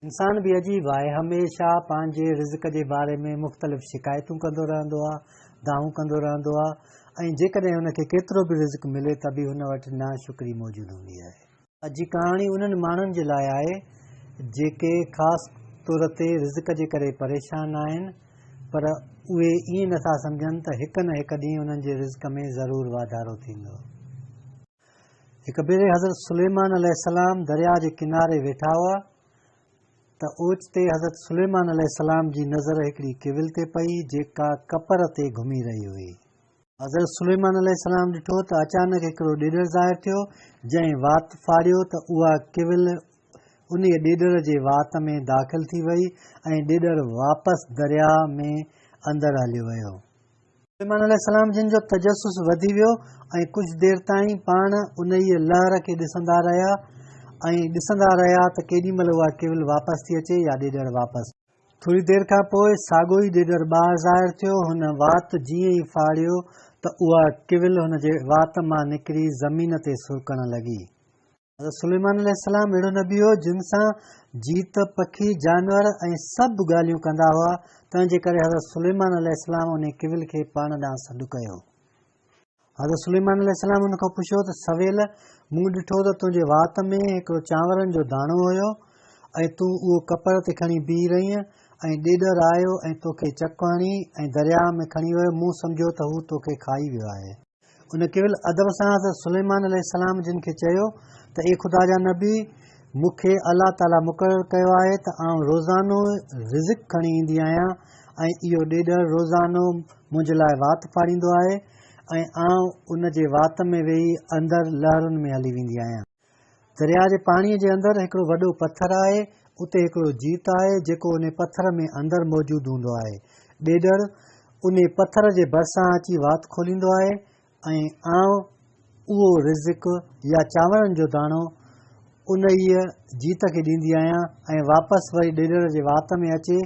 انسان به عجيب آهي، هميشه پنهنجي رزق جي باري ۾ مختلف شڪايتون ڪندو رهندو آهي، دانهون ڪندو رهندو آهي ۽ جيڪڏهن هن کي ڪيترو به رزق ملي ته به هن وٽ ناشڪري موجود هوندي آهي. اڄ جي ڪهاڻي انهن ماڻهن جي لاء آهي جيڪي خاص طور تي رزق جي ڪري پريشان آهن پر اهي ائين نٿا سمجهن ته هڪ نه هڪ ڏينهن انهن جي رزق ۾ ضرور واڌارو ٿيندو. هڪ ڀيري حضرت سليمان عليه السلام درياء جي ڪناري ويٺا هئا ته اوچتي حضرت سليمان عليه السلام جي نظر هڪڙي ڪيول تي پئي جيڪا ڪپر تي گهمي رهي هئي. حضرت سليمان عليه السلام ڏٺو ته اچانڪ هڪڙو ڏيڏر ظاهر ٿيو جنهن وات ڦاڙيو ته اها ڪيول انهيء ڏيڏر جي وات ۾ داخل ٿي وئي ۽ ڏيڏر واپس درياء ۾ اندر هليو ويو. سليمان عليه السلام جن جو تجسس وڌي ويو ۽ ڪجهه دير تائين پاڻ انهيء لهر کي ڏسندا رهيا ۽ ڏسندا رهيا ته ڪيڏي مهل اها ڪيول واپس ٿي اچي يا ڏيڏر واپس. ٿوري دير کان پوء ساڳيو ئي ڏيڏر ٻاهر ظاهر ٿيو. هن وات جيئن ئي ڦاڙيو ته اها ڪيول هن جي وات مان نڪري زمين تي سرڪڻ لڳي. حضرت سليمان عليه السلام اهڙو نبي هو جن سان جيت، پکي، جانور ۽ سڀ ڳالهيون ڪندا هئا، تنهن جي ڪري حضرت سليمان عليه السلام انهي ڪيول کي پاڻ ڏانهن سڏ ڪيو. حضرت سليمان عليه السلام ان کان پڇيو ته سويل، مون ڏٺو ته تنهنجي وات ۾ هڪڙو چانورن جو داڻو هيو ۽ تون اهو ڪپر تي کڻي بيهي رهينء ۽ ڏيڏر آيو ۽ توکي چڪ هڻي ۽ درياهه ۾ کڻي ويو، مون سمجهيو ته هو توکي کائي ويو آهي. ان ڪيول ادب سان حضرت سليمان عليه السلام جن کي چيو ته اي خدا جا نبي! مون کي الله تعاليٰ مقرر ڪيو آهي ته آئون روزانو رزق کڻي ايندي آهيان ۽ اهو ڏيڏر روزانو منهنجي لاء وات ڦاڙيندو آهي ۽ آئون ان جي وات ۾ ويهي اندر لهرن ۾ هلي ويندي آهيان. درياء جي پاڻيء جي اندر هڪڙو وڏو پٿر آهي، اتي هڪڙو جيت آهي، جيڪو انهي پٿر ۾ اندر موجود هوندو آهي. ڏيڏر انهي پٿر جي ڀرسان اچي وات کوليندو آهي ۽ آئون اهو رزق يا چانورن جو داڻو انهيء جيت کي ڏيندي آهيان ۽ واپس وري ڏيڏر جي وات ۾ اچي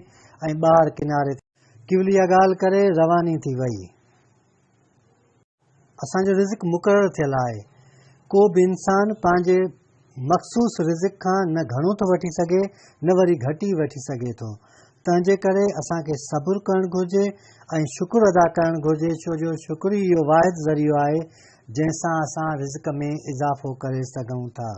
۽ ٻاهر ڪناري تي. ڪيولي اها ڳالهه ڪري رواني ٿي وئي. اسان جو رزق مقرر ٿيل آهي. ڪو به انسان پنهنجي مخصوص رزق کان نه گهڻو ٿو وٺي سگهي نه وري گهٽ ئي وٺي سگهي ٿو. تنهن جي ڪري اسان کي صبر ڪرڻ گهرجي ۽ شڪر ادا ڪرڻ گهرجي ڇو جو شڪر ئي اهو واحد ذريعو آهي جنهن سان اسان رزق ۾ اضافو ڪري سگهون ٿا.